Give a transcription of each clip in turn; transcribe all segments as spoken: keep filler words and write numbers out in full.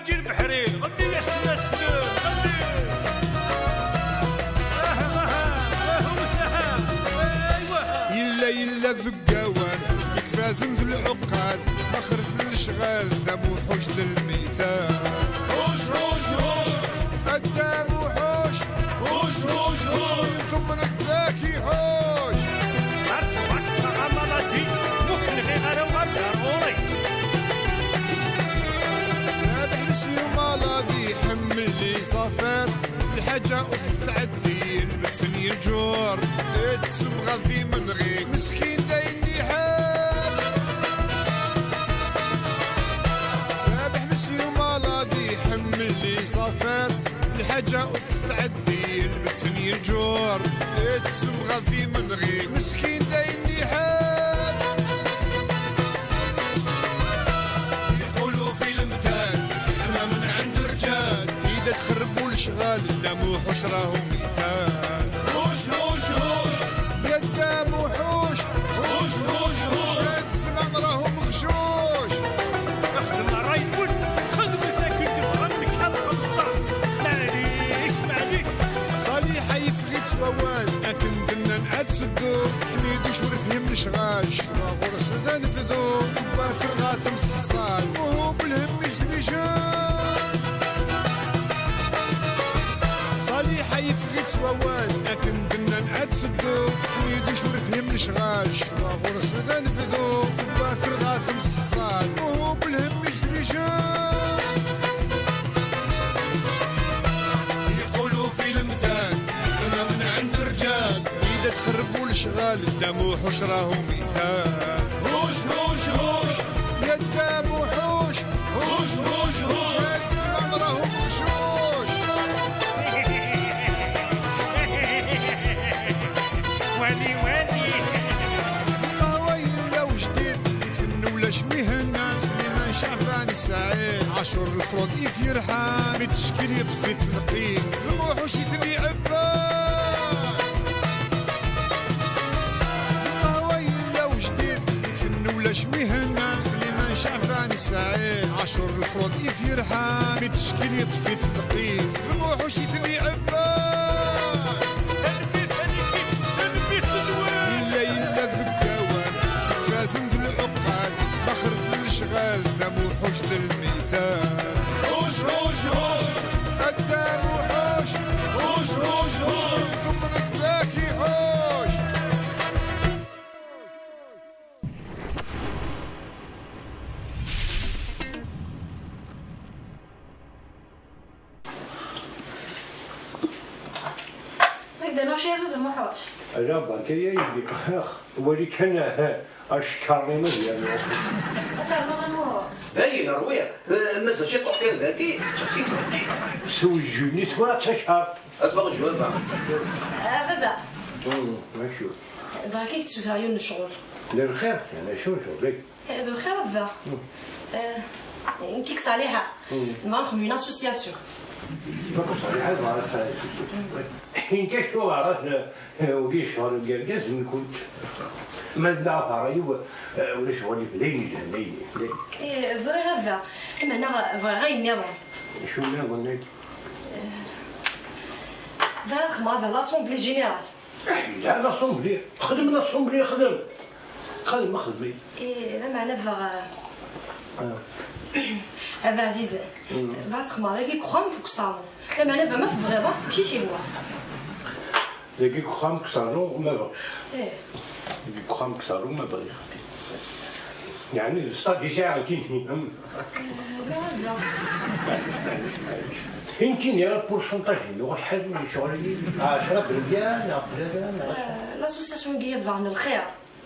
Lbeḥri, ɣenni-yas-n, a Sidi, ɣenni. Aha, aha, aha, aha, aywa. Yella, yella deg awan, yekfazen d lɛuqqal, ma xerfen lecɣal, d amuḥuc d lmital. Ḥuc, ḥuc, ḥuc. A dda Muḥuc. Ḥuc, ḥuc, ḥuc. Tumneḍ dak iḥuc. Ɣer tewwert s amaladi, mu k-nɣiɣ ara uɣal ar ɣur-i. Rabeḥ Mesyu Maladi, ḥemmel les affaires, lḥaǧa ur tettɛeddi, lbesen yenǧur, itsemɣad d imenɣi, meskin d ayen iḥar. Rabeḥ Mesyu Maladi, ḥemmel les affaires, lḥaǧa ur tettɛeddi, lbesen yenǧur, itsemɣad d imenɣi, meskin d ayen iḥar. يقولوا في المثال: حكمة من عند رجال. إذا تخربوا الأشغال، دام وحوش راهو مثال. هوش، هوش، هوش. يا دام وحوش. هوش، هوش، هوش. يا تسمع راهو مغشوش. اخدم رايفل، خدم ساكن تبغى منك هذا خمسة. ما عليك، ما عليك. صالحة يفغي تسووان، أكن دنان أتسدو. حميد وشور فهم الشغال، شوا غرس ذا نفذو. ما في الغاثم سحصال، وهو بالهم يسلي جان. صالحة يفغي تسووان، أكن دنان أتسدو. حميد وشور فهم الشغال، شوا غرس ذا نفذو. ما في الغاثم سحصال، وهو بالهم يسلي جان. يقولوا في المثال: أنا من عند رجال. إذا تخربوا الأشغال، دام وحوش راهو مثال. هوش، هوش، هوش. يا دام وحوش. هوش، هوش، هوش. يا تسمع راهو مغشوش. والي، والي. القهوة يلا وجديد، يتسنى ولا شوي هنا. سليمان شعبان السعيد، عاشور الفرود يفير حام، يتشكل يطفي تنقيد، ذموح وشي ثني عباد. القهوة يلا وجديد، يتسنى ولا شوي هنا. سليمان شعبان السعيد، عاشور الفرود يفير حام، يتشكل يطفي تنقيد، ذموح وشي ثني عباد. إلا، إلا ذكاوان، فازن ذو العقال، بخر في الشغال، ذا موحوش ذا المثال. هوش، هوش، هوش. الدام وحوش. هوش، هوش، هوش. ثم الذاكي حوش. هكذا نوشي هذا المحوش. لا، برك يا يدي. ولا كان أشكرني مزيان. أتعلم أنو. باين روية. مازال شي طوح كان ذاكي. سوي جوني ثورة تشهر. أسمع الجواب. آه، بابا. مم، ما شو. دراكي كتسوفر عيون الشغل. للخير، يعني شو شغلك؟ هذا الخير هذا. آه، نكيك صالحة. ما نخدم une association. ما كنت صالحة، ما عرفت. إن كاش هو عرفنا، آه، ولي شهر القرقاز نكون. ما نعرف رايو، آه، ولا شغل في ليلي، ليلي، ليلي. إيه، زري هذا. أما أنا بغا غير النظام. شو النظام هيك؟ بغا نخدم هذا l'assemblée générale. لا، l'assemblée. خدم l'assemblée، خدم. خدم، خدمي. إيه، لا معنى بغا. آه. هذا عزيز. بغا تخمر، هذاك يكون فوق الصالون. لا معنى بغا ما تبغي، بغا، ماشي شي هو. هذاك يكون فوق الصالون، ما بغا. إيه. هذاك يكون فوق الصالون، ما بغا. يعني، الستاج يساعد كيني. لا، لا. يمكن يا البورسونتاج، شحال من شغل؟ عشرة بالمية، لا، لا، لا. آه، l'association كي يبغى من الخير.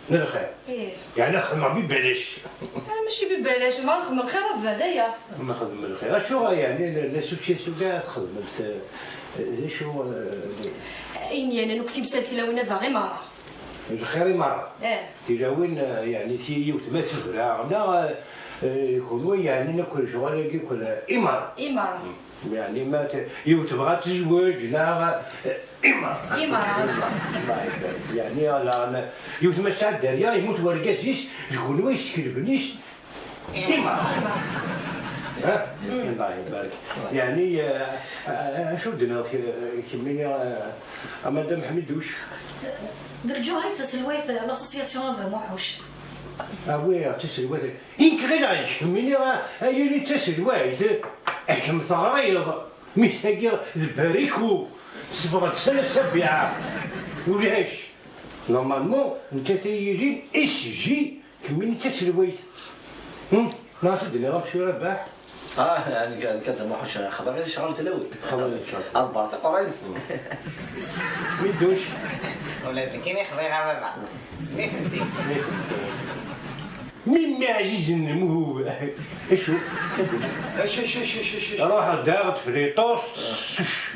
من الخير. إيه. يعني نخدم ببلاش. أنا ماشي ببلاش، ما نخدم الخير هذايا. نخدم الخير. أشو يعني ال-، l'association كاع تخدم؟ ت-، شو، آه، إني أنا نكتب سالتي لو نفا غير مرة. الخير مرة. إيه. إلا وين، آه، يعني سي يوت ما سفرا، لا، آه، يكون وين يعني ناكل شغل ياكل إمارة. إمارة. يعني ما ت-، يوت بغا تزوج، لا، آه، إمارة. إمارة. يعني لا، لا، يوت ما سعد دريا يموت ورقازيس، يكون وين يسكر بنيس، إمارة. إمارة. Allah ibarik. Yeɛni, eh, eh, acu d-nniɣ k-, kemmini, eh, a Madame Ḥmiduc? D Lǧuher i d taselwayt n l'association Baba Muḥuc. Awi, d taselwayt. I nekk ɣileɣ d kemmini, a, a yili d taselwayt. Kemm teɣriḍ. Mi tagi d Bariku. Sebɣent sana Sabiɛa. Ulac. Normalement, nettat ay yilin S J, kemmini d taselwayt. Hmm? Neɣ ad d-nniɣ amcum Rabaḥ? Ah, nekk, nekk ad d-muḥuc, xaṭer ɣir ccɣel tlawin. Xaṭer ɣir ccɣel. Ad berṭiq ur yis. Mi dduc? Ula d nekkini xḍiɣ a baba. Nitenti. Mimi ɛzizen lmuhub. Acu? Acu, acu, acu, acu, acu? Ruḥ daɣ tefliṭust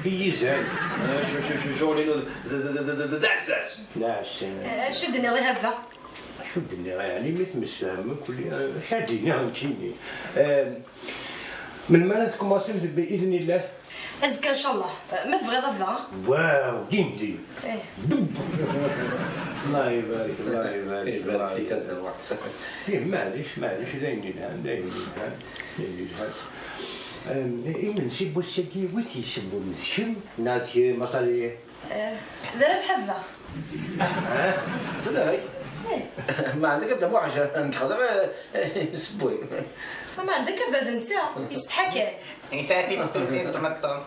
i yizan. Acu, acu, acu, ccɣel-inu d, d, d, d, d, d, d aɛessas. D aɛessas. Acu d-tenniḍ i baba? Acu d-nniɣ, yeɛni, mi temsefhamem, kulli, acu ad d-iniɣ nekkini? Ehm, melmi ara tkumaṣim, bi idnillah? Azekka, ncallah. Ma tebɣiḍ a baba. Waw, din din. Eh. Dub. Allah ibarik, Allah ibarik, Allah ibarik. Ibarik fik a Dda Muḥ. Eh, maɛlic, maɛlic, d ayen yelhan, d ayen yelhan, d ayen yelhan. Ehm, imensi n wass-agi, wi t-yessewwen, d kemm neɣ d Maṣali? Eh, d Rabaḥ a baba. Tlay? Eh. Ma ɛendek a Dda Muḥ, nekk xḍiɣ, eh, eh, isewwi. Ma ɛendek a baba, d netta, yessetḥa kan. Yesɛa tifettusin n tmeṭṭut.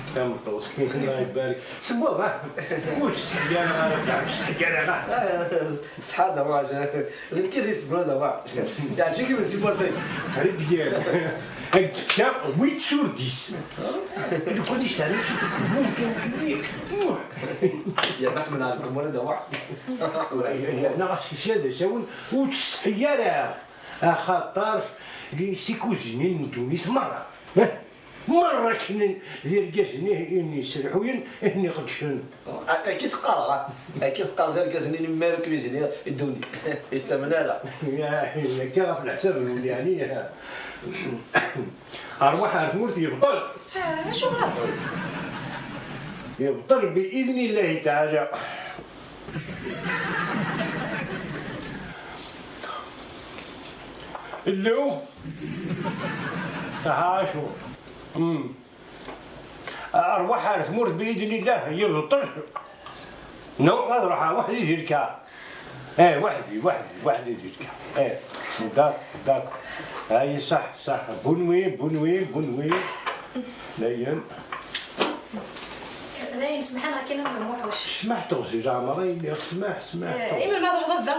Tameṭṭut, Allah ibarik. Sewweḍ, ah. Ur ttsetḥi ara, ur ttsetḥi ara, ah. Setḥa a Dda Muḥ, d nekk i d isewwi a Dda Muḥ. Yeɛjeb-ik imensi n wass-agi? Très bien. Ad k-fkeɣ huit sur dix. Lukan i s-terniḍ mumkin mliḥ. Yerbeḥ min ɛendkum wala d awaḥ. Neɣ ad s-yesla d asawen, ur ttsetḥi ara, axaṭer di tikuzinin n ddunit merra. Merra akken d irgazen i, i yesselḥuyen, i iqeddcen. Akka i s-qqareɣ, akka i s-qqareɣ d irgazen-nni mi ara ken-izini i ddunit. Yettamen ara. Akka ɣef leḥsab-nwen, yeɛni, rrwaḥ ar tmurt yebṭel. Ah, acuɣer? Yebṭel bi idni Llahi taɛala. Llu. Aha, acu? Mm. Arwaḥ ar tmurt bi idnillah, yebṭel. No, ad ruḥeɣ weḥd-i di lkaṛ. Eh, weḥd-i, weḥd-i, weḥd-i di lkaṛ. Eh, d'accord, d'accord. Ay, ṣaḥ, ṣaḥ. Bonne nuit, bonne nuit, bonne nuit. Dayen. Dayen, semḥ-aneɣ kan a Muḥuc. Smaḥ, teɣzi leɛmer-im, smaḥ, smaḥ. Eh, i melmi ara truḥeḍ a baba?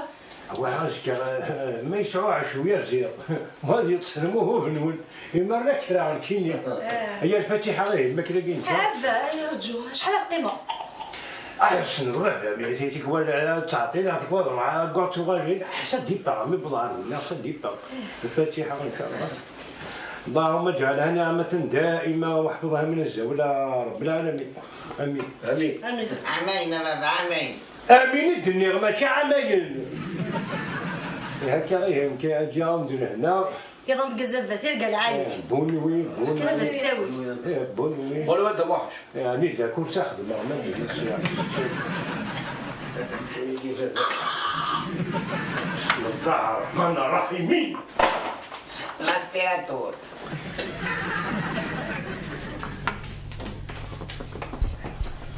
Wa azekka, eh, ma yesɛu ɛecru yerziɣ, wa ad yeṭṭes lmuhub-nwen. Imerra kkreɣ nekkini. Eh. Ay lfatiḥa, ihi, lmakla-agi nečča. Aba, ay rǧu, acḥal ara qqimeɣ? Ah, tessneḍ baba-m, tikwal, eh, ttɛeṭṭileɣ, tikwal ruḥeɣ, agguɣ ttuɣalin, ça dépend, mi wwḍeɣ ɣer dinna, ça dépend. Lfatiḥa, inchallah. اللهم اجعلها نعمة دائمة واحفظها من الزوال يا رب العالمين. آمين. آمين. Amin a baba, amin. Amin i d-nniɣ, mačči ɛamayen. Ihi akka, ihi, nekk ad ǧǧeɣ-am-d lehna. Iḍ ameggaz a baba, tirga lɛali. Eh, bonne nuit, bonne nuit. Akken ad as-ttawil. Eh, bonne nuit. Bonne nuit a Dda Muḥuc. Yeɛni d akud s xedmeɣ ma d-nsiɣ. بسم الله الرحمن الرحيم. L'aspirateur.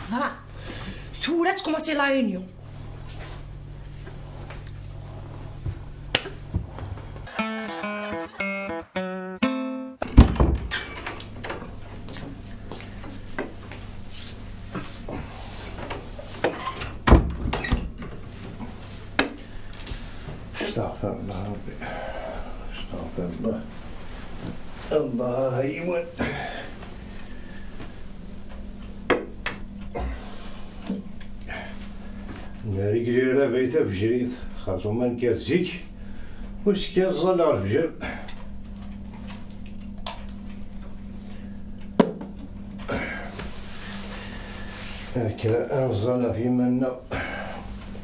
Ẓra, tura ad tkumaṣi la réunion. استغفر الله ربي. استغفر الله. الله يعين. Nari gli rrabay tabejrit, xerṣum ma nekka zik, ur s-kkaẓẓaleɣ lefjer. Akka, ad nẓal ɣef yiman-nneɣ.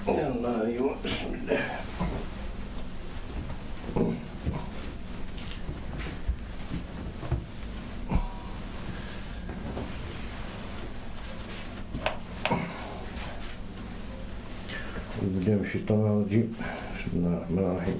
Yalla, aywa, bismillah. أعوذ بالله من الشيطان الرجيم. بسم الله الرحمن الرحيم.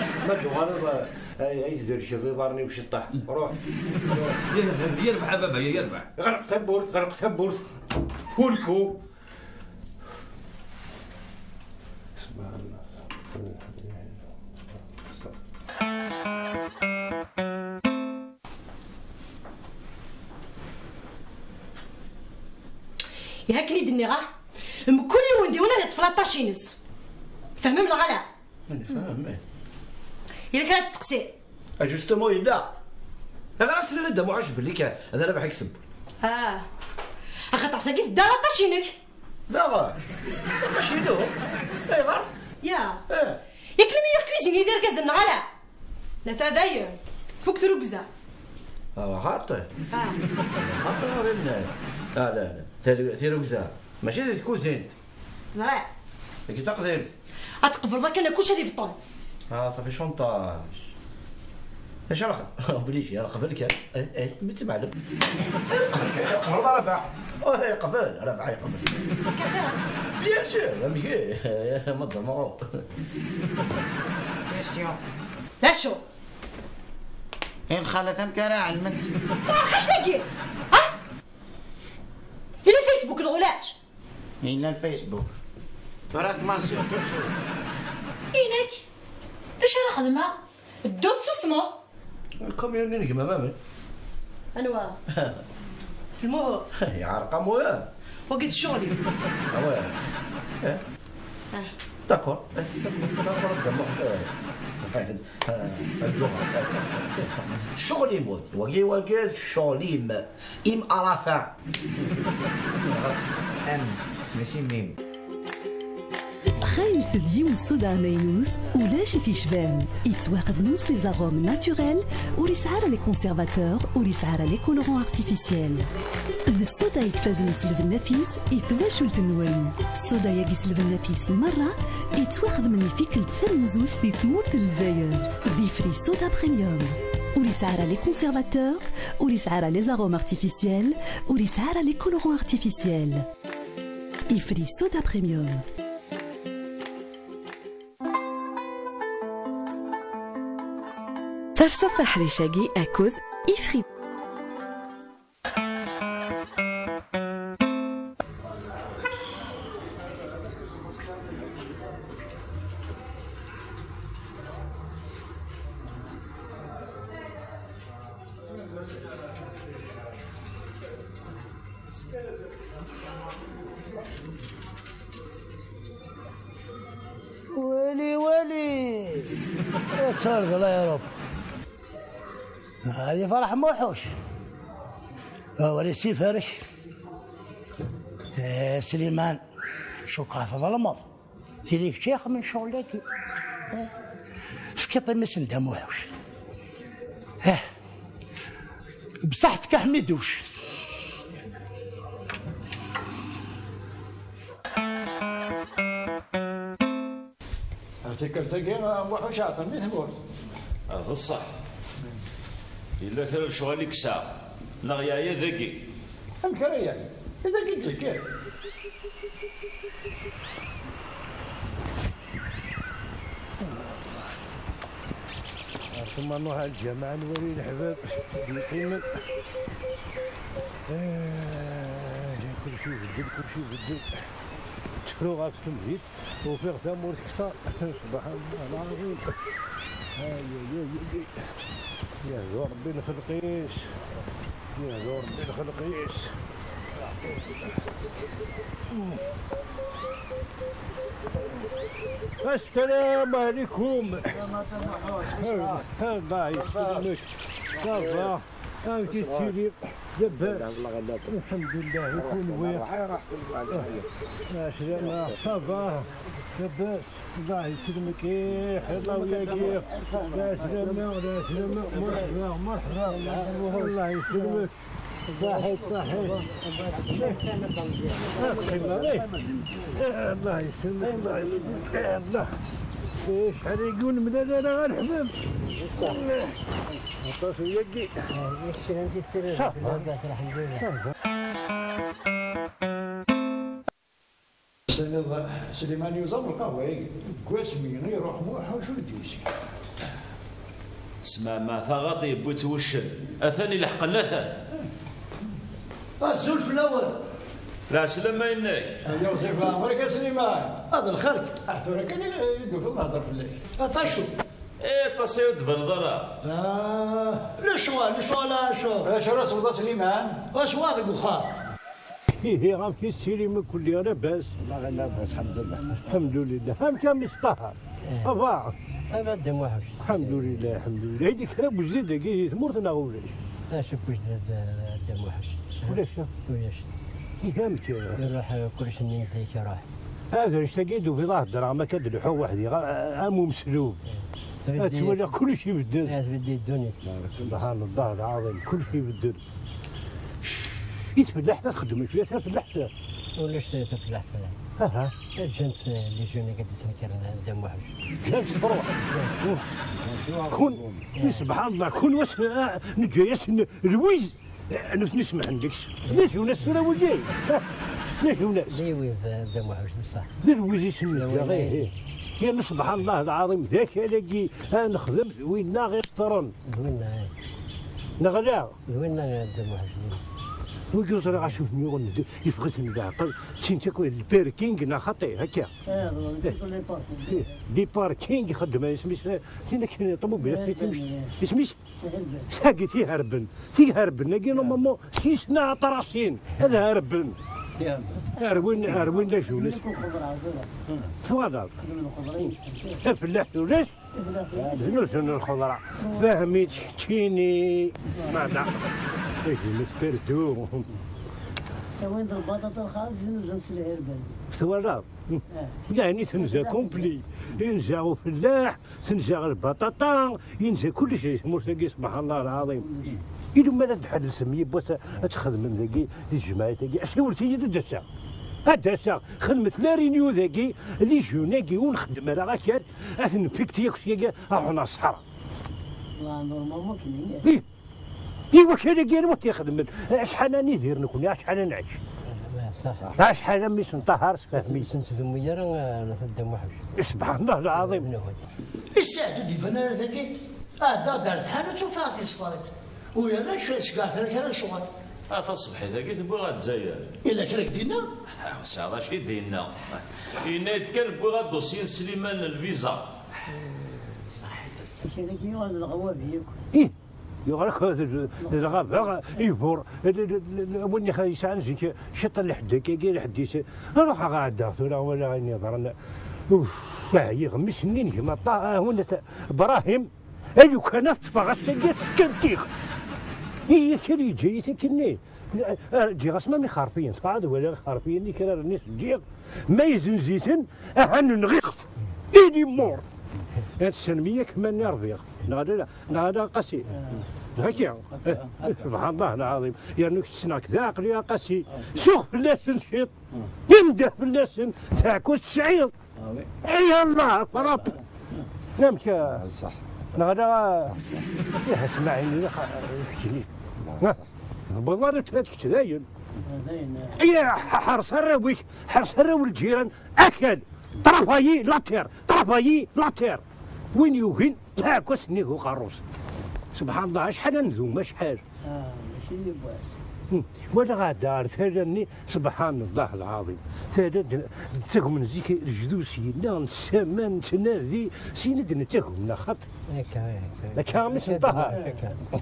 Ma tuɣaleḍ, ay, ay tderkeḍ iḍarren-iw ciṭṭaḥ. Ruḥ. Yerbeḥ, yerbeḥ a baba, yerbeḥ. Ɣelq tawwurt, ɣelq tawwurt. Hulku. Ihi akken i d-nniɣ, ah, mkul yiwen diwen ad iṭṭef laṭac-ines. Tfehmem neɣ ala? Nefhem. Yella kra ad testeqsi? Ah, justement, yella. Ayɣer as-tenniḍ i Dda Muḥuc belli kan d Rabaḥ i yessewwen? Ah, axaṭer tagi tedda laṭac-inek. Daɣen? Laṭac-inu? Ayɣer? Ya. Eh. Yak la meilleure cuisine i d irgazen neɣ ala? La ta dayen. Fuk trugza. Ah, xaṭi. Ah. Xaṭi, ɣer inna. Ah, la, la. Tir-, tirugza. Mačči di tkuzint. Ẓriɣ. Deg taqdimt. Ad tqebleḍ akken kullec ad ibeṭṭel. Ah, صافي شونطاج. ايش راه؟ بليش يا قبل كان. اي، اي، بنت معلم. قبل راه رافع. اي، قبل راه رافع، قبل. Bien sûr، ماشي. ما تضمعوا. Question. لا شو؟ ايه الخالة ثم كان علمت. راح تلاقي. ها؟ إلى الفيسبوك الغلاش. إلى الفيسبوك. تراك مانسيون، tout de suite. إينك؟ ايش راه خدمة؟ الدوت سوسمو. الكوميون اللي نجمع ما من. أنواع. المهم. يعرق أمويا. وقت الشغل. أمويا. إيه. آه. داكور. إيه، داكور. داكور، داكور. آه، الجمعة. الشغل يموت. وقي وقي الشغل يم-، إم ألافان. أم، ماشي ميم. Xaylet d yiwen ṣṣuda amaynut, ulac i t-yecban. Yettwaxdem s les arômes naturels, ur yesɛi ara les conservateurs, ur yesɛi ara les colorants artificiels. D ṣṣuda i ifazen s lbenna-is i twacult-nwen. Ṣṣuda-agi s lbenna-is merra, yettwaxedmen i tikkelt tamenzut di tmurt n Lezzayer. D ifri ṣṣuda premium. Ur yesɛi ara les conservateurs, ur yesɛi ara les arômes artificiels, ur yesɛi ara les colorants artificiels. Ifri ṣṣuda premium. Terseḍ aḥric-agi akked ifri. Wali, wali. Ad tardeḍ a Yurup. Hadi Ferḥ Muḥuc. Awal isifarek. Eh, Sliman. Cukkeɣ tḍelmeḍ. Tili kečč i ixedmen ccɣel-agi. Eh, tefkiḍ imis n Dda Muḥuc. Eh. Bṣaḥ tkaḥmiduc. Ad Tikkelt-agi, Muḥ ur ceɛṭen di tmurt. Ah, d ṣṣeḥ. Yella kra n lecɣal i yesɛa, neɣ yeɛya dagi? Amek ara yeɛya? I dagi i d-yekker. Ar tumma nruḥ ar lǧameɛ, nwali leḥbab d-yeqqimen. Ah, kulci ibeddel, kulci ibeddel. Ttruɣ ɣef temdint. Ufiɣ tamurt kteṛ. Subḥan Allah lɛaẓim. Ay, ay, ay, ay, ay. Yehdu Ṛebbi lxelq-is. Yehdu Ṛebbi lxelq-is. السلام عليكم. الله يسلمك. Ça va. Amek i tettiliḍ? Labas. Alhamdulillah, kunwi? Ɛeslama, ça va. Labas. Allah yesselmek. Ih, ḥiḍa wiyagi. Ɛeslama, ɛeslama. Merḥba, merḥba. Allah yesselmek. Saḥit, saḥit. Aqim, ih. Allah yesselmek, Allah yesselmek. Allah. Ih, acḥal agi ur nemlal ara, a leḥbab. Aṭas uyagi. Kra n tissirin. Ça va. Lḥemdulillah. Ça va. Sliman yuẓam lqahwa-agi. Deg wasmi iruḥ Muḥ, ur d-yusi. Tesmeɛmeɛ taɣaṭ yewwi-tt wuccen. Atan ileḥqen atan. Azul fell-awen. Lɛeslama-inek. Ay aɣzif, leɛmer-ik a Sliman. Ad lxir-k. Ah, tura kan i d-tufiḍ nehder fell-ak. A facu. Eh, aṭas ay ur d-tbaneḍ ara. Ah, lecɣal, lecɣal, acu? Acu ara tesweḍ a Sliman? Lecɣal deg uxxam. Ihi, amek i tettili mkul? Labas? Labas, lḥemdulillah. Lḥemdulillah. Amek a mmi Ṭaher? Eh. Ça va? Ça va, Dda Muḥend. Lḥemdulillah, lḥemdulillah. Yella kra n wejdid dagi di tmurt neɣ ulac? Acu n wejdid, a Dda Muḥend? Ulac, a? Ulac. Ihi amek? Iruḥ, eh, kullec-nni n zik iruḥ. Ad anect-agi d-ufiḍ a heddreɣ, ma akka d-lḥuɣ weḥdi, a, a, am umeslub. Ad twaliɣ kullec ibeddel. Tbeddel ddunit. Subḥan Allah lɛaḍim, kullec ibeddel. I tfellaḥt ad txeddem, i tfellaḥt, tafellaḥt. Ulac tafellaḥt. Aha. Ǧǧan-tt, eh, les jeunes i d-yettnekren Dda Muḥend. Ǧǧan-tt truḥ. Kun, subḥan Allah, kun wass, ah, neǧǧa-yasen lwiz. Eh, nutni semḥen deg-s. D acu, nas tura wagi? D acu, nas? D lwiz, eh, Dda Muḥend, d ṣṣeḥ. D lwiz i sen-neǧǧa, ih, ih. Yerna subḥan Allah lɛaḍim, d akal-agi, ah, nexdem d winna ɣ-iṭṭren. D winna, ih. Neɣ ala? D winna, eh, Dda Muḥend. Wagi ur ẓriɣ acu ten-yuɣen, d-, yeffeɣ-iten leɛqel, ččin-tt akk lparking neɣ xaṭi, akka. Eh, d-, d-, les parkings. Eh, les parkings, xeddmen, isem-is, tin akken ṭumubilat, eh, isem-is, eh, isem-is? Tagi tiherben, tiherben-agi normalement sisna aṭrasin ad herben. Herwin, herwin la jeunesse. Twalaḍ? Tafellaḥt ulac, d nutni lxeḍra. Fahmi-tt keččini. Meɛna, la jeunesse perdu. Ttawin-d lbaṭaṭa lxaṣ, znuzen s lherban. Twalaḍ? Yeɛni tenza complet. Yenza ufellaḥ, tenza lbaṭaṭa, yenza kullec di tmurt-agi, subḥan Allah lɛaḍim. Ilumma ad d-tḥellsem yiwwas ad txedmem dagi, di tejmaɛit-agi. Asiwlet-iyi-d ad d-aseɣ. Ad d-aseɣ. Xedmet la réunion dagi, les jeunes-agi ur nxeddem ara akal, ad ten-nfikti akk syagi, ad ruḥen ɣer ṣṣeḥra. Ih. I wakal-agi anwa t-ixedmen? Acḥal ad nidir nekni, acḥal ad nɛeč? Acḥal a mmi-s n Ṭaher, sfehmi. Ur nettdemmu ara, eh, Dda Muḥend. Subḥan Allah lɛaḍim. I Saɛid ur d-iban ara dagi? Ɛeddaɣ-d ar tḥanut, ufiɣ-t yesfar-itt. U yerna seg ar tala kra n ccɣel. A taṣebḥit-agi tewwi ɣer Lezzayer. Yella kra i k-d-yenna? Ah, sɛiɣ acu i d-yenna. Yenna-yi-d kan wwiɣ adusyi n Sliman n lviza. Saḥit ass-a. Kra-k yuɣal d leɣwabi yakk. Ih. Yuɣal akk d, d lɣaba, ibur, l-, l-, l-, win i yesɛan zik ciṭ n lḥedd akkagi, lḥedd-is. Ruḥeɣ ɛeddaɣ tura, walaɣ ayen yeḍran. Uf, ɛyiɣ, mmi-s-nni n gma Ṭa-, ah, huna ta-, Brahim, a lukan ad ṭṭfeɣ ass-agi, kkantiɣ. I, i kra yeǧǧa-yi takkenni. Ah, ǧǧiɣ-as ma mi xerfiyen, tfeɛd walaɣ xerfiyen, ikraren-is ǧǧiɣ, ma izenz-iten, ahan nɣiɣ-t. Il est mort. Ad tessnem-iyi akk ma nni rbiɣ. Neɣ ala, neɣ ala qasi. Neɣ akka. Subḥan Allah lɛaḍim. Yernu kečč ssneɣ-k d aɛeqli a qasi. Suɣ fell-asen ciṭ. Imdah fell-asen. Teɛku tesɛiḍ. Ay Allah, frap. Amek? Neɣ ala? Ih, Smaɛil, keččini. Tewweḍ ara tura kečč dayen. Ih, ḥers arraw-ik, ḥers arraw n lǧiran, akal, travailler la terre, travailler la terre. Win yugin, aɛekkas nnig uqerru-s. Subḥan Allah, acḥal ad ndum, acḥal. Ah, mačči yiwwas. Hmm. Walaɣ ɛedda ɣer tala-nni, subḥan Allah lɛaḍim. Tala d, d tagmen zik lejdud-s yella, nessaman, nettnadi, syin i d-nettagem, neɣ xaṭi? Akka, akka. Akka, mi s-nṭaha. Akka.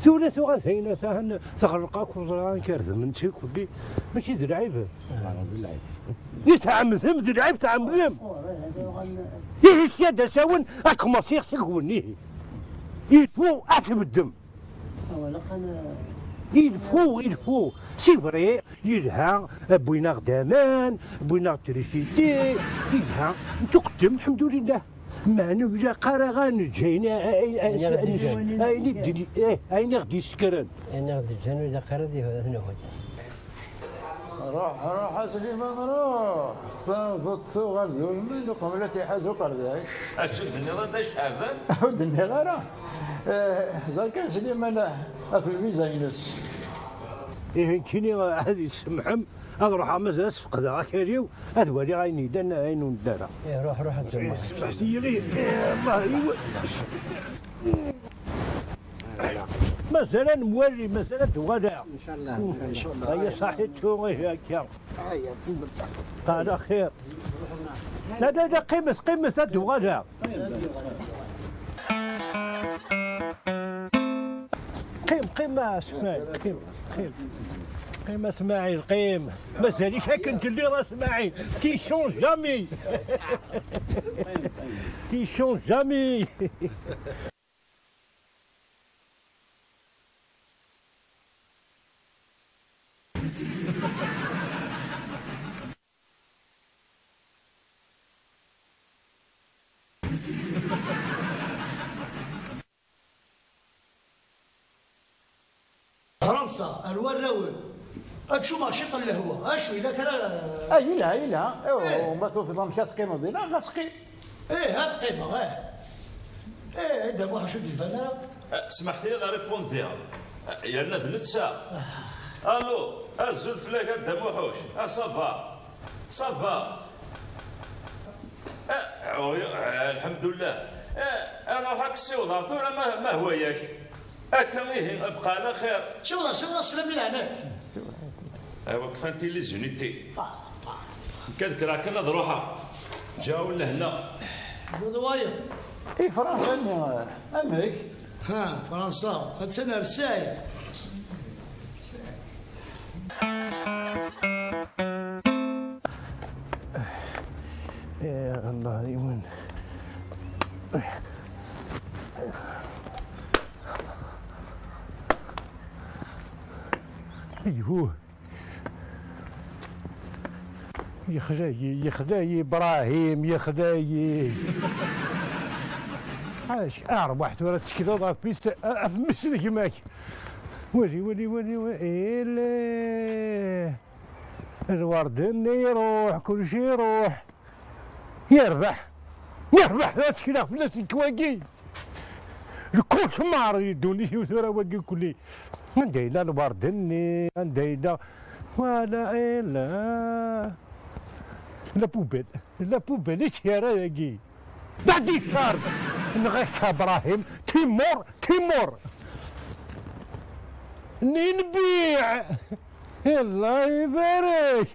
Tura tuɣa d ayen atan teɣleq akk, ẓriɣ amek ar d-menti kulli. Mačči d lɛib. Ah, d lɛib. I tɛemdem, d lɛib tɛemdem. Ihi sya d asawen, ad kemmseɣ seg wennihi. Il faut ad tbeddem. Il faut, il faut. C'est vrai, yelha, wwin-aɣ-d aman, wwin-aɣ-d trisiti, yelha. Ntuqeddem, lḥemdulillah. Meɛna ur ilaq ara ad neǧǧ ayen, ayen, ayen, ayen i d-, eh, ayen i ɣ-d-yessekren. Ayen i ɣ-d-yeǧǧan ur ilaq ara ad nuhut. Ruḥ, ruḥ a Sliman, ruḥ. Tameṭṭut tuɣal d ulmen uqbel ad tt-iḥaz uqerdac. Acu d-tenniḍ a Dda Caɛban? Ur d-nniɣ ara. Eh, ẓer kan Sliman, af lviza-ines. Ihi nekkini ad isemḥem, ad ruḥeɣ mazal ad sfeqdeɣ akal-iw, ad waliɣ ayen yellan, ayen ur nedda ara. Eh, ruḥ, ruḥ ad tsemmeḥ. Smeḥt-iyi, eh, Allah, iwa-, mazal ad nwali, mazal ad d-uɣaleɣ. Inchallah, inchallah. Aya saḥit, ihi akka. Aya, bismillah. Ala xir. La, la, la, qqimet, qqimet, ad d-uɣaleɣ. Qqim, qqim a Smaɛil, qqim, qqim. Qqim a Smaɛil, qqim. Mazal-ik akken telliḍ a Smaɛil. Tu changes jamais. Tu changes jamais. Fransa, ar warraw-iw. Ad ččumeɣ ciṭ n lehwa. Acu, yella kra? Ah, yelha, yelha. Eh. Ma tufiḍ amek ad teqqimeḍ dinna, ɣas qqim. Eh, ad qqimeɣ, eh. Eh, Dda Muḥ, acu d-iban ara? Eh, smaḥt-iyi ad répondre. Eh, yerna d netta. Allô, azul fell-ak a Dda Muḥuc. Ah, ça va. Ça va. Eh, oui, eh, lḥemdullah. Eh, ruḥ ad k-ssiwḍeɣ tura ma, ma hwa-yak. Akka ihi, bqa ɛla xir. Siwḍeɣ, siwḍeɣ, sslam i leɛnak. Aywa, kfant les unités. Nekk ad kkreɣ kan ad ruḥeɣ. Ǧǧiɣ-awen lehna. Ddu d wayeḍ. I Fransa-nni, amek? Ha, Fransa, attan ar Saɛid. Eh, Allah, yiwen. Ayhuh. Yexla-yi, yexla-yi Ibrahim, yexla-yi. Acu, arwaḥ tura tettekleḍ ɣef mis-, ɣef mmi-s n gma-k. Wali, wali, wali, wali. Ile. Lwerd-nni iruḥ, kulci iruḥ. Yerbeḥ! Yerbeḥ, tura ttekleɣ fell-as nekk wagi! Le cauchemar di ddunit-iw tura wagi kulli. Anda yella lwerd-nni? Anda yella? Voilà, et là. La poubelle. La poubelle, i tt-yerra dagi? La décharge! Nɣiɣ-k a Brahim, timur, timur! Ninbiɛ! Allah ibarek!